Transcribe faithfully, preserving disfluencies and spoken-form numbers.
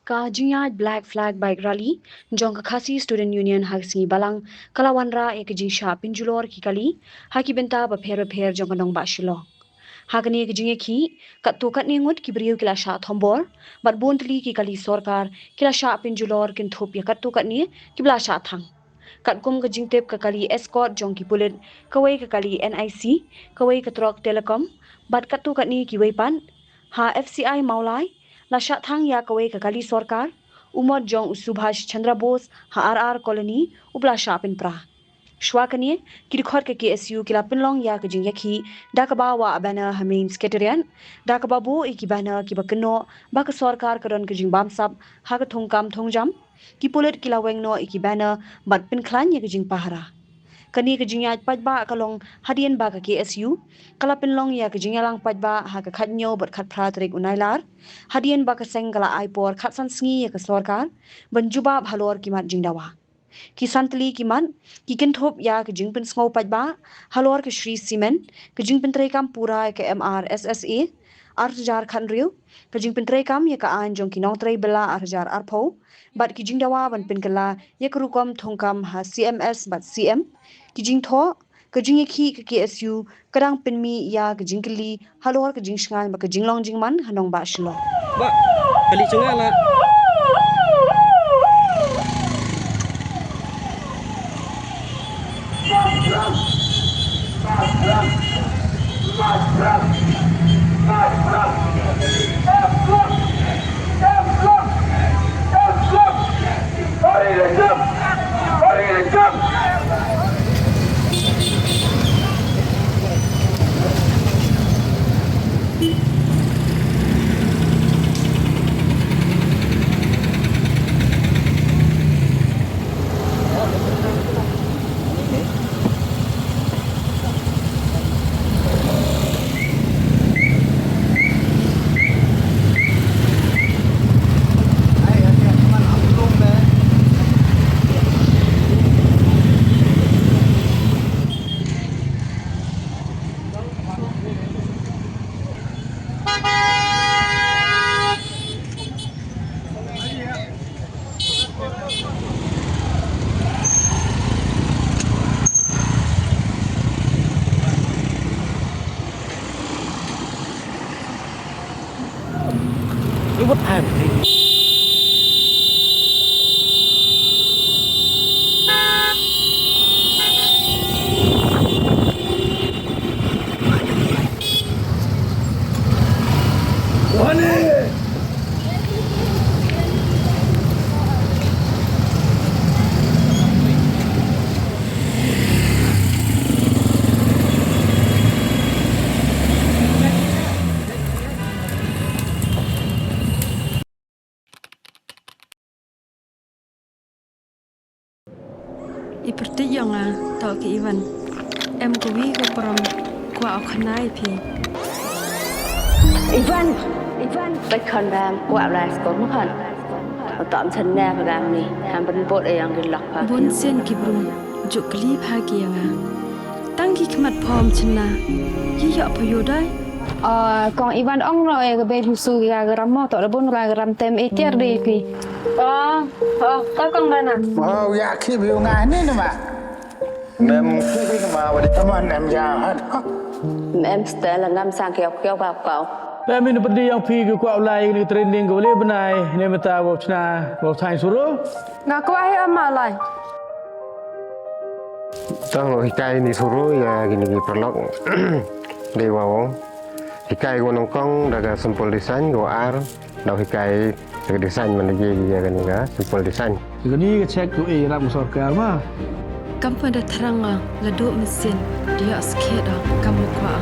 Ka jingïaid Black Flag Bike Rally jong ka Khasi Student Union ha ka sngi Balang ka la wanrah ïa ka jingshah pynjulor ki kali ha ki bynta bapher bapher jong ka nongbah Shillong. Ha kane ka jingïakhih, katto katne ngut ki briew ki la shah thombor, bad bun tylli ki kali sorkar ki la shah pynjulor kynthup ïa katto katne kiba la shah thang. Katkum ka jingtip ka kali escort jong ki pulit, kawei ka kali NIC, kawei ka trok telecom, bad katto katne kiwei pat. Ha FCI Mawlai, la shah thang ïa kawei ka kali sorkar, u mot jong u Subhash Chandra Bose ha RR Colony, uba la shah pynpra. Shuwa kane, ki dkhot ka KSU ki la pynlong ïa ka jingïakhih da kaba wah banner ha Main Secretariat, da kaba buh ïa ki banner kiba kynnoh ba ka sorkar ka don ka jingbamsap ha ka thungkam thungjam. Ki pulit ki la weng noh ïa ki banner bad pynkhlaiñ ïa ka jingpahara. Kane ka jingïaid paidbah ka long hadien ba ka KSU ka la pynlong ïa ka jingïalang paidbah ha ka khathynñiew bad khatphra tarik u Nailar, hadien ba ka seng ka la ai por khatsan sngi ïa ka sorkar ban jubab halor ki mat jingdawa. Ki san tylli ki mat ki kynthup ïa ka jingpynsngew paidbah halor ka Shree Cement, ka jingpyntreikam pura ïa ka MRSSA ar hajar khathynriew, ka jingpyntreikam ïa ka aiñ jong ki nongtrei bylla ar hajar arphew, bad ki jingdawa ban pynkylla ïa ka rukom thungkam ha CMS bad CM. Ki jingthoh, ka jingïakhih ka KSU ka dang pynmih ïa ka jingkylli halor ka jingshngaiñ bad ka jinglong jingman ha nongbah Shillong. Bah, kali chunga la. I pyrthei ïa nga, to ki Ivan. Em kawi ka pram kwah u khana ïa phi. Ivan, Ivan, peit khon bam, kwah lai skor ma khon. Uta am chen ne pagam ni, ham ban bot e yang kin lak pa. Bun sien ki brum, juk kli pha ki ïa nga. Tang ki khmat phom chynna, yi ïoh pha ïoh dai. Ah, kong Ivan ong no e ka bei busu ki ka ram mo, to da bun ka ram tem e tiar de ki. Oh, oh, ka kong dana. Oh, ya ki bi nga ni ni ma. Mem ki bi ma wa di. Come on, em ya. Mem stel ngam sang kiau kiau ka kau. Mem ini pedi yang pi ki kwah ulai ni training ko le benai ni meta wa chna wa thai suru. Nga kwah hi ama lai. Tang lo hikai ni suru ïa kini ki paralok. Dei wa wong. Hikai ko nongkong da ka simple design ko ar. Dau hikai da ka design man da ji ïa kani ka simple design. Kani ka check ko e ram sorkar ma. Kam pa da thrang nga la do mesin dia skhet da kam kwah.